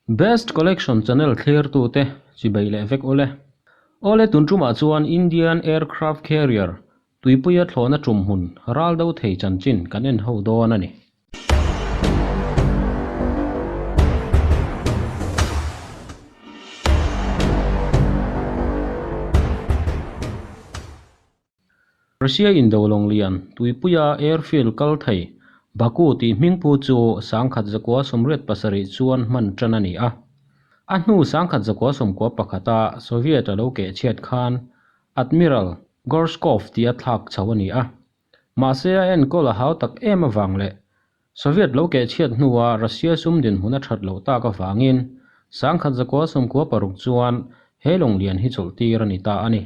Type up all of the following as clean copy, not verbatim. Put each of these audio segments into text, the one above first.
Best Collection channel thlirtute chibei leh vek ule. Awle tun tumah chuan Indian Aircraft Carrier tuipuia thlawhna tum hmun ral do thei chanchin kan en ho dawn a ni. Russia indo lawng lian tuipuia airfield kal thei Baku tih hmingpu chu 1987 chuan hman tan a ni a. A hnu 1991a Soviet a lo keh chhiat khan Admiral Gorshkov tih a thlak chho a ni a. Mahse a enkawl a hau tak em avang leh Soviet lo keh chhiat hnua Russia sum dinhmun a that loh tak avangin 1996 chuan he lawng lian hi chawlhtir a ni ta a ni.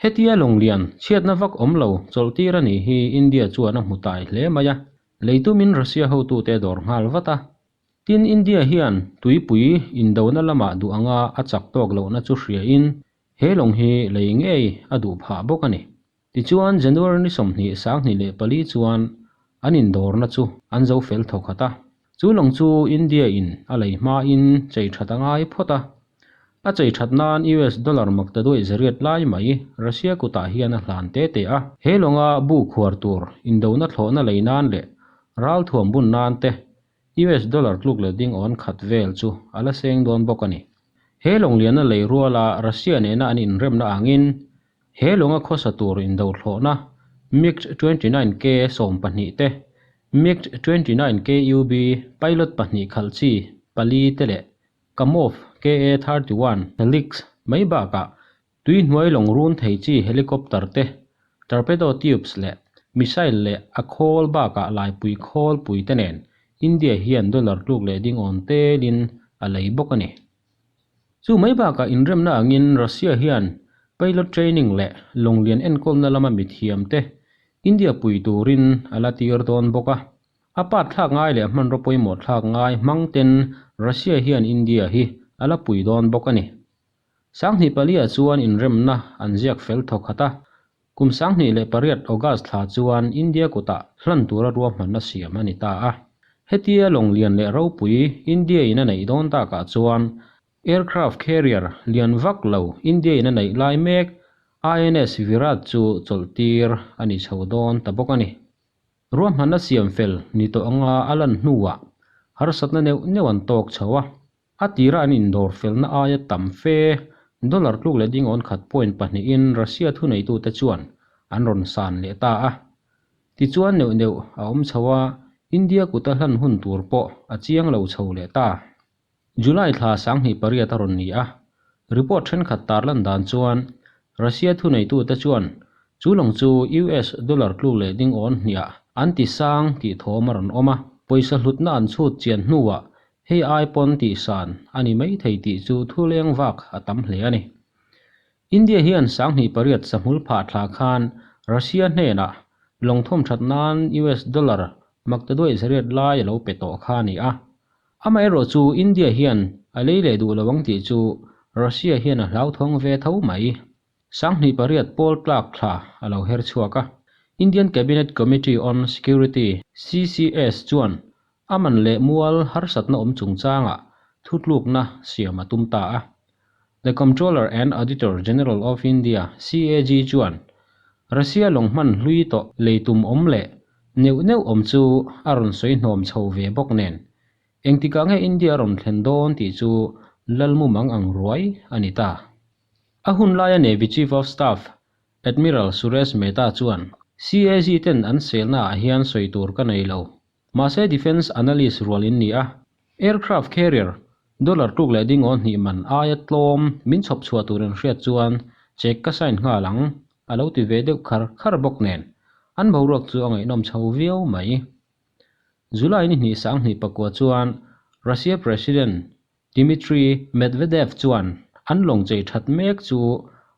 Hetia lawng lian chhiatna vak awm lo chawlhtir a nih hi India chuan a hmu tai hle mai a, leitumin Russia hotute dawr nghal vat a. Tin, India hian tuipui indona lamah duh anga a chak tawk lohna chu hriain he lawng hi lei ngei a duh phah bawk a ni. Tichuan, January ni 24 chuan an indawrna chu an zo fel thawkhat a. Chu lawng chu India in a lei hmain chei that a ngai phawt a. A chei that nan US dollar makta duaih zariat lai mai Russia kutah hian a hlan te te a. He lawnga bu khuar tur indona thlawhna lei nan leh ralthuam bun nan te US dollar tluk leh ding awn khat vel chu a la seng dawn bawk a ni. He lawng liana lei ruala Russia nena an inremna angin He lawnga khawsa tur indo thlawhna MiG 29 K 12 te, MiG 29 KUB pilot pahnih khalh chi pali te leh Kamov KA 31 Helix mai bakah tui hnuai lawng run thei chi helicopter te, torpedo tubes leh missile leh a khawl bakah laipui khawlpui te nen India hian dollar tluk leh ding awn telin a lei bawk a ni. Chu mai bakah inremna angin Russia hian pilot training leh lawng lian enkawlna lama mithiam te India pui turin a la tir dawn bawk a. A part thlak ngai leh hmanraw pawimawh thlak ngai hmang ten Russia hian India hi a la pui dawn bawk a ni. 2004 ah chuan inremna an ziak fel thawkhat a. Kum 2008 August thla chuan India kutah hlan tura ruahmanna siam a ni ta a. Hetia lawng lian leh ropui India in a neih dawn takah chuan aircraft carrier lian vak lo India in a neih lai mek INS Virat chu chawlhtir a ni chho dawn ta bawk a ni. Ruahmanna siam fel ni tawh anga a lan hnuah harsatna neuh neuh an tawk chho a. A tira an indawr felna aia tam fe dollar tluk leh ding awn khat point pahnihin Russia thuneitute chuan an rawn san leh ta a. Tichuan neuh neuh a awm chho a, India kuta hlan hun tur pawh a chiang lo chho leh ta. July thla 28 a rawn ni a, report thenkhat tarlan dan chuan Russia thuneitute chuan chu lawng chu US dollar tluk leh ding awn hniah an ti sang tih thawm a rawn awm a, pawisa hlutna an chhut chian hnuah Hei ai pawn tih san a ni mai thei tih chu thu leng vak a tam hle a ni. India hian 2008 sahmul phah thla khan Russia hnenah lawng thawm that nan US dollar makta duaih zariat lai a lo pe tawh kha a ni a. Amaherawh chu India hian a lei leh duh lo ang tih chu Russia hian a hlauthawng ve tho mai. 2008 pawl tlak thla a lo her chhuak a. Indian Cabinet Committee on Security, CCS, chuan A man leh mual harsatna awm chungchangah thutlukna siam a tum ta a. The Comptroller and Auditor General of India, CAG, chuan Russia lawng hman hlui tawh lei tum awm leh neuh neuh awm chu a rawn sawi hnawm chho ve bawk nen engtikah nge India a rawn thlen dawn tih chu lalmumang ang ruai a ni ta. A hun laia Navy Chief of Staff Admiral Suresh Mehta chuan CAG ten an selna ah hian sawi tur ka nei lo. Mahse defence analyst rual in ni a, aircraft carrier dollar tluk leh ding awn hnih man aia tlawm min chhawp chhuah tur in hriat chuan check ka sign nghal ang a lo ti ve deuh khar khar bawk nen an boruak chu a ngaihnawm chho viau mai. July ni hnih 2009 chuan Russia President Dmitry Medvedev chuan an lawng chei that mek chu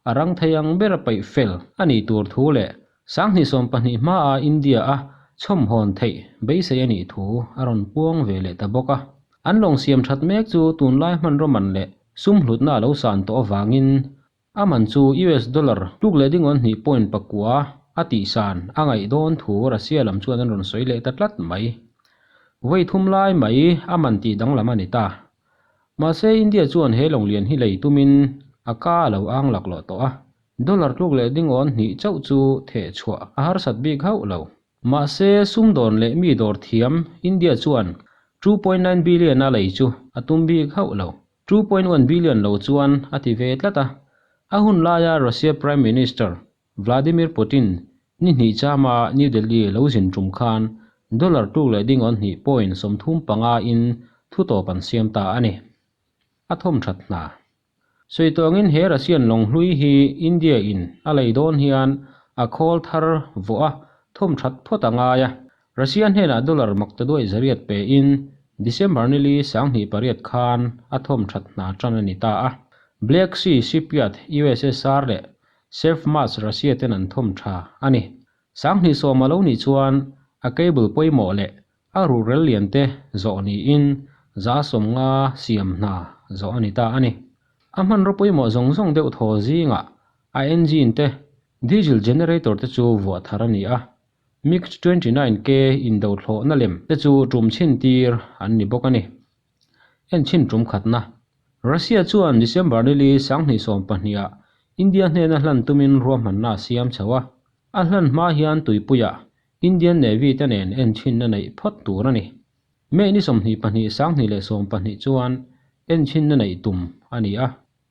a rang thei ang ber a paih fel a nih tur thu leh 2020 hmaa India a chhawmhawn theih beisei a nih thu a rawn puang ve leh ta bawk a. An lawng siam that mek chu tunlai hmanraw man leh sum hlutna a lo san tawh avangin A man chu US dollar tluk leh dingawn hnih point pakua a tih san a ngaih dawn thu Russia lam chuan an rawn sawi leh ta tlat mai. Vawi thum lai mai a man tih danglam a ni ta. Mahse India chuan he lawng lian hi lei tumin a ka a lo ang laklawh tawh a, dollar tluk leh dingawn hnih chauh chu theh chhuah a harsat bik hauh lo. Mahse sumdawn leh mi dawr thiam India chuan 2.9 billion a lei chu a tum bik hauh lo. 2.1 billion lo chuan a ti ve tlat a. A hun laia Russia Prime Minister Vladimir Putin ni hnih chama New Delhi lo zin tum khan dollar tluk leh dingawn hnih point 35 in thutawp an siam ta a ni. A thawm that hna. Sawi tawngin he Russian lawng hlui hi India in a lei dawn hian a khawl thar vawh a thawm that phawt a ngai a. Russia hnenah dollar makta duai zariat pe in December nili 2008 khan a thawm that hna tan a ni ta a. Black Sea Shipyard USSR leh Sevmash Russia ten an thawm tha a ni. 2010 a lo nih chuan a cable pawimawh leh a ruhrel lian te zawh niin 150 siam hna zawh a ni ta a ni. A hmanraw pawimawh zawng zawng deuh thaw zingah a engine te diesel generator te chu vuah thar a ni a. MiG 29K indo thlawhna lem te chu tum chhin tir an ni bawk a ni. En chhin tum khatna. Russia chuan December nili 2012 ah India hnena hlan tumin ruahmanna a siam chho a. A hlan hma hian tuipuiah Indian Navy te nen en chhinna neih phawt tur a ni. May ni 22 2012 chuan en chhinna neih tum a ni a.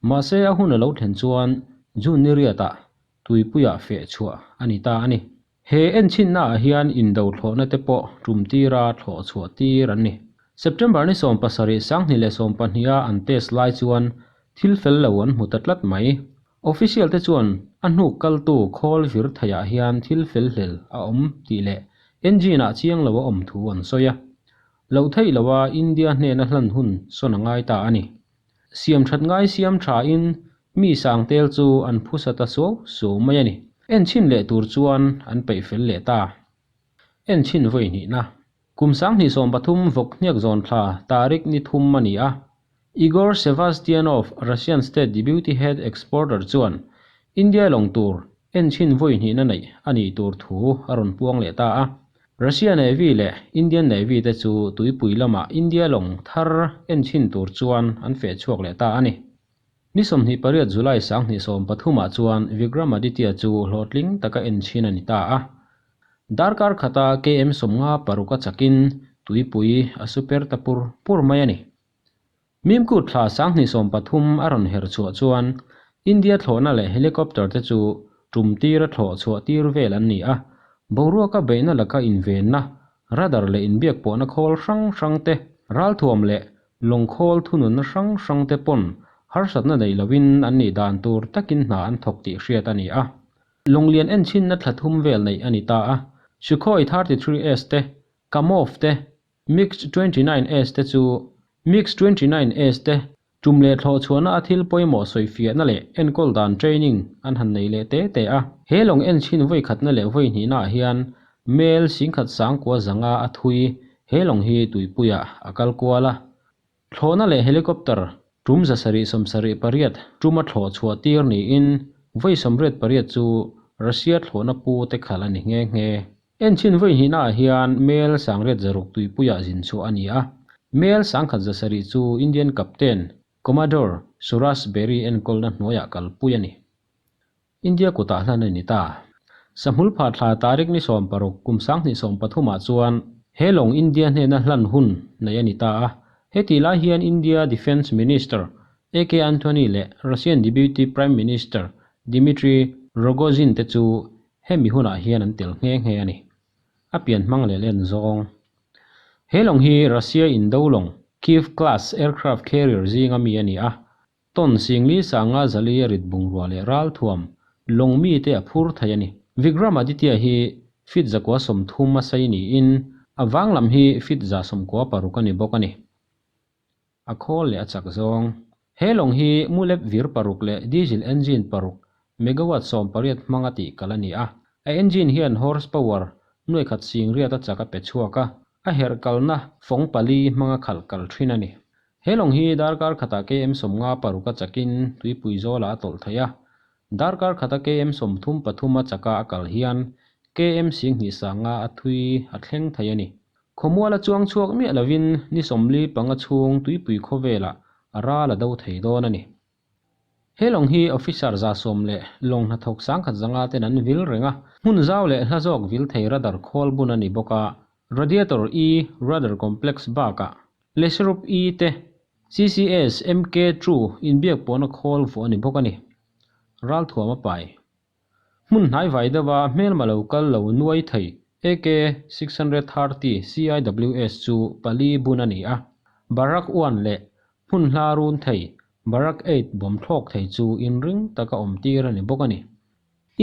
Mahse a hun a lo thlen chuan June ni riatah tuipuiah feh chhuah a ni ta a ni. He en chhinna ah hian indo thlawhna te pawh tum tira thlawh chhuah tir an ni. September ni 17 2012 a an test lai chuan thil fel lo an hmu ta tlat mai. Official te chuan a hnuk kaltu khawl vir theiah hian thil fel hlel a awm tih leh engine ah chiang lo a awm thu an sawi a. Loh theih loa India hnena hlan hun sawn a ngai ta a ni. Siam that ngai siam tha in mi sang tel chu an phusa ta suau suau mai a ni. En chhin leh tur chuan an peih fel leh ta. En chhin vawi hnih na. Kum 2013 vawk hniak zawn thla tarik ni thum a ni a. Igor Sevastianov, Russian State Deputy Head Exporter chuan India lawng tur en chhin vawi hnih na neih a nih tur thu a rawn puang leh ta a. Russia Navy leh Indian Navy te chu tuipui lamah India lawng thar en chhin tur chuan an feh chhuak leh ta a ni. Ni 28 July 2013 ah chuan Vikramaditya chu hlawhtling taka en chhin a ni ta a. Darkar khata KM 56 a chakin tuipui a super ta pur pur mai a ni. Mimkut thla 2013 a rawn her chhuah chuan India thlawhna leh helicopter te chu tum tir a thlawh chhuah tir vel an ni a. Boruaka beihna laka invenna, radar leh inbiak pawhna khawl hrang hrang te, ralthuam leh lawng khawl thununna hrang hrang te pawn harsatna nei lovin an nih dan tur takin hna an thawk tih hriat a ni a. Lawnglian en chhinna thla thum vel neih a ni ta a. Sukhoi 33S te, Kamov te, MiG 29S te chu MiG 29S te tum leh thlawh chhuahna a thil pawimawh sawi fiahna leh enkawl dan training an han nei leh te te a. He lawng en chhin vawi khatna leh vawi hnihna ah hian mel 1905 a thui he lawng hi tuipuiah a kal kual a. Thlawhna leh helicopter tum 778 tuma thlawh chhuah tir niin vawi 88 chu Russia thlawhna pu te khalh a ni nghe nghe. En chhin vawi hnihna ah hian mel 960 tuipuiah zin chhuah a ni a. Mel 1107 chu Indian Captain Commodore Suraj Beri enkawlna hnuaiah kalpui a ni. India kutah hlan a ni ta. Sahmul pha thla tarik ni 16 kum 2013 ah chuan he lawng India hnena hlan hun nei a ni ta a. Heti lai hian India Defence Minister A.K. Antony leh Russian Deputy Prime Minister Dmitry Rogozin te chu hemi hunah hian an tel nghe nghe a ni. A pian hmang leh len zawng. He lawng hi Russia indo lawng Kiev class aircraft carrier zinga mi a ni a. Ton singli sanga zali a rit bungrua leh ral thuam lawng mi te a phur thei a ni. Vikramaditya hi feet 130 a sei niin a vang lam hi feet 196 a ni bawk a ni. A khawl leh a chak zawng. He lawng hi mulep vir paruk leh diesel engine paruk megawatt 18 hmanga tih kal a ni a. A engine hian horsepower nuai khat sing riat a chak a pe chhuak a. A herh kalna fawng pali hmanga khalh kal thin a ni. He lawng hi darkar khata KM 56 a chakin tuipui zawlah a tawlh thei a. Darkar khata KM 33 a chaka a kal hian KM 25 a thui a thleng thei a ni. Khawmuala chuang chhuak miah lovin ni 45 chhung tuipui khawvelah A ral a do thei dawn a ni. He lawng hi officer 110 leh lawng hnathawk 1005 ten an vil reng a, hmun zau leh hla zawk vil thei radar khawl bun a ni bawk a, Radiator E radar complex bakah Leserup E te CCS MK two inbiak pawhna khawl vuah a ni bawk a ni. Ralthuam a pai. Hmun hnai vai deuha hmelma lo kal lo nuai thei AK 630 CIWS chu pali bun a ni a, Barak one leh hmun hla run thei Barak eight bawm thlawk thei chu inring taka awm tir a ni bawk a ni.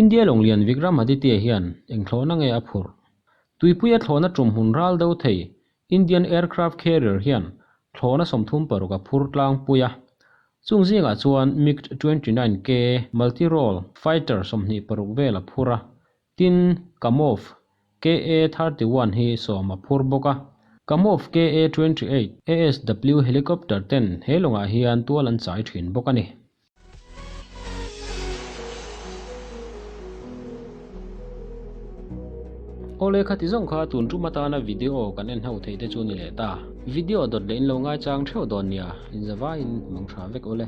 India lawnglian Vikramaditya hian eng thlawhna nge a phurh? Tuipuia thlawhna tum hmun ral do thei Indian Aircraft Carrier hian thlawhna 36 a phur tlangpui a, chung zingah chuan MiG 29 K multi-role fighter 26 vel a phur a, tin Kamov KA 31 hi 10 a phur bawk a. Kamov KA 28 ASW helicopter ten he lawngah hian tual an chai thin bawk a ni. Awle khati zawng kha tun tum atana video kan en ho theih te chu ni leh ta. Video dawt leh in lo ngaichang theuh dawn nia, inzavaiin mang tha vek awle.